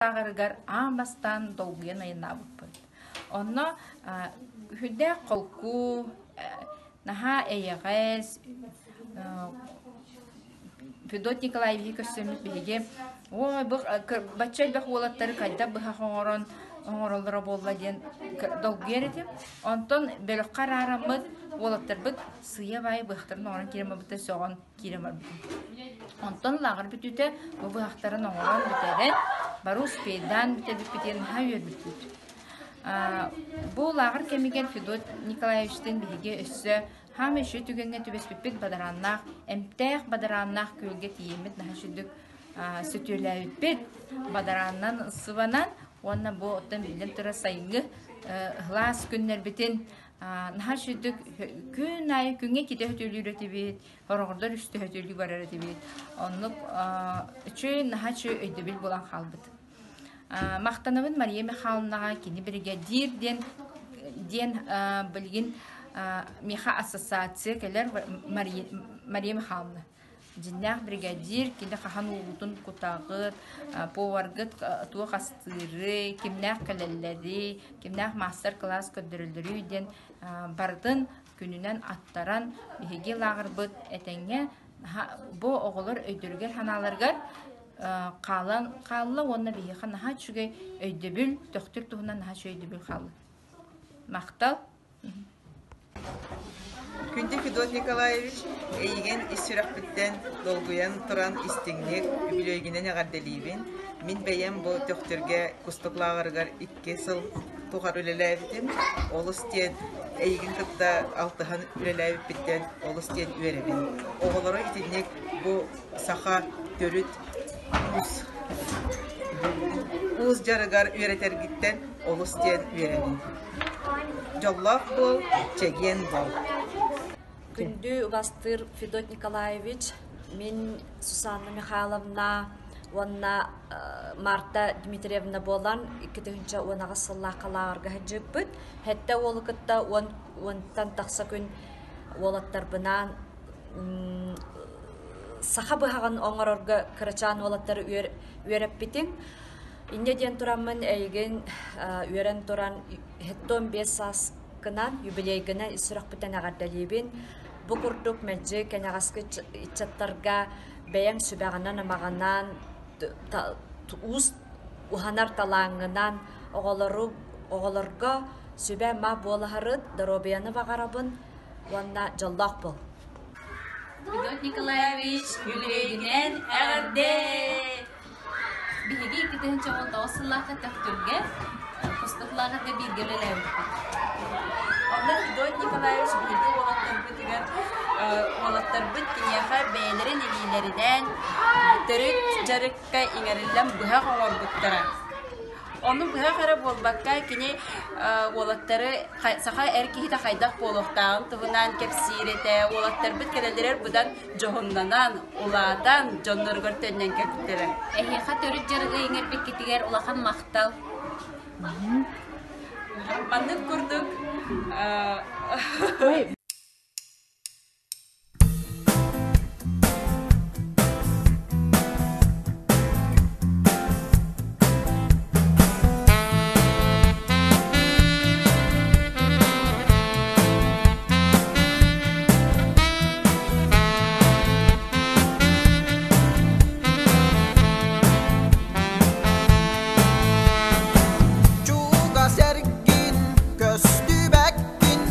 Лааҕырыгар аан бастаан долгуйан айаннаабыппыт. Онно сүрдээх холку, наһаа эйэҕэс Федот Николаевиһы көрсөммүт биһиги ой бу бачча элбэх уолаттары хайдах быһах оҥорон оҥороллоро буолла диэн долгуйар этим. Онтон бөлөххө араараммыт уолаттарбыт сыыйа-баайа быһахтарын оҥорон киирэн барбыттар сөҕөн киирэн барбытым. Онтон лааҕыр бүтүүтэ бу быһахтарын оҥорон бүтэрэн, бары успейдаан бүтэрбиппитин наһаа үөрбүппүт. Бу лааҕыр кэмигэр Федот Николаевичтыын биһиги өссө хаам үчүгэй түгэҥҥэ түбэспиппит бадарааннаах, эмтээх бадарааннаах күөлгэ тиийэммит наһаа үчүгдүк сөтүөлээбиппит. Бадараанынан сыбанан уонна бу оттон биллэн турар сайыҥҥы ыһылаас күннэрбитин наһаа үчүгдүк күн аайы күҥҥэ иккитэ сөтүөлүүр этибит, хороҕордор үстэ сөтүөлүү барар этибит. Оннук үчүгэй наһаа үчүгэй өйдөбүл буолан хаалбыт. Махтанабын Мария Михайловнаҕа кини биригэдьиир диэн диэн билигин миэхэ ассоциация кэлэр Мария Михайловна. Дьиннээх биригэдьиир кини хаһан уубутун кутаҕыт, поваргыт туох астыырый, кимнээх кэлэллэрий, кимнээх маастар-кылаас көрдөрөллөрүй диэн барытын күнүнэн аттаран биһиги лааҕырбыт этэҥҥэ бу оҕолор өйдөрүгэр-санааларыгар хаалан хаалла уонна биһиэхэ наһаа үчүгэй өйдөбүл, Төхтүр туһунан наһаа үчүгэй өйдөбүл хаалла. Махтал! Күндү Федот Николаевич, эйигин ис сүрэхпиттэн долгуйан туран истиҥник, үбүлүөйгүнэн эҕэрдэлиибин. Мин бэйэм бу Төхтүргэ Кустук лааҕырыгар 2 сыл тухары үлэлээбитим. Олус диэн эйигин кытта алтыһан үлэлээбиппиттэн олус диэн үөрэбин. Оҕолоро итинник бу саха төрүт уус уус дьарыгар үөрэтэргиттэн олус диэн үөрэбин. Дьоллоох буол, чэгиэн буол. Күндү убастыыр Федот Николаевич, мин Сусанна Михайловна уонна Марта Дмитриевна буолан 2018 сыллаахха лааҕырга сылдьыбыппыт. Сэттэ уолу кытта уонтан тахса күн уолаттарбынаан саха быһаҕын оҥорорго кырачаан уолаттары үөрэппитиҥ. Инньэ диэн тураммын эйигин үөрэн туран 75 сааскынан юбилейгынан ис сүрэхпиттэн эҕэрдэлиибин. Бу курдук мэлдьи кэнэҕэски ыччаттарга бэйэҥ сүбэҕинэн-амаҕынан уус уһанар талааҥҥынан оҕолору оҕолорго сүбэ-ама буолаһарыт, доруобуйаны баҕарабын уонна дьоллоох буол. Федот Николаевич үбүлүөйгүнэн эҕэрдэ! Биһиги 2019 сыллаахха Төхтүргэ Кустук лааҕырга бииргэ үлэлээбиппит. Онно Федот Николаевич биһиги уолаттарбытыгар уолаттарбыт киниэхэ бэйэлэрин илиилэринэн төрүт дьарыкка иҥэриллэн быһах оҥорбуттара. Ону быһах эрэ буолбакка, кини уолаттары саха эр киһитэ хайдах буолуохтааҕын туһунан кэпсиир этэ. Уолаттарбыт кэлэллэрэр быдан дьоһуннанан, улаатан, дьонноругар төннөн кэлбиттэрэ. Эһиэхэ төрүт дьарыгы иҥэрбиккитигэр улахан махтал. Маннык курдук Чугас эргин көстүбэккин,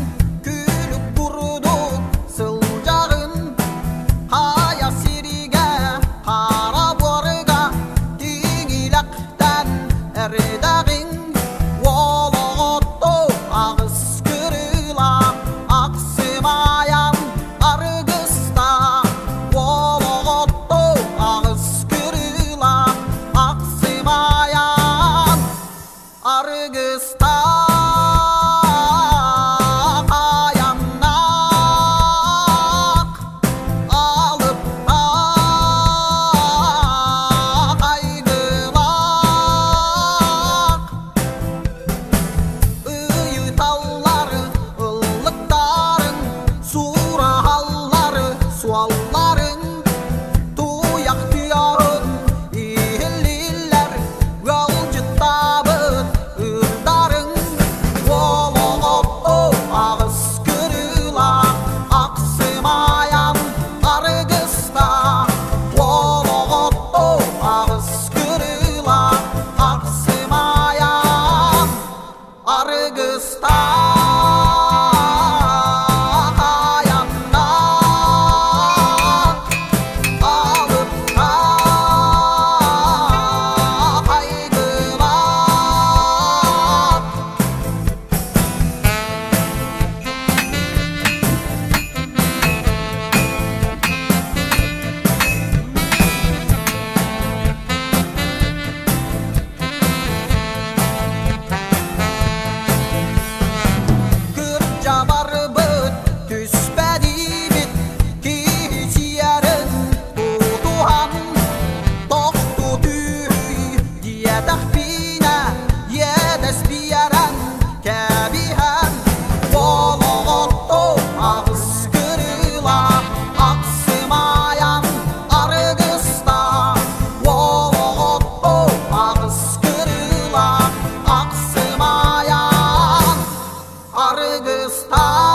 күлүк курдук сылдьаҕын. Хайа сиригэ, хара буорга тиҥилэхтэн эрдэҕиҥ. Уолоҕотто аҕыс кырыылаах ахсымайан аргыстаах. Уолоҕотто аҕыс кырыылаах ахсымайан аргыстаах айаннаах алыптаах айгылаах. Аргыстаах.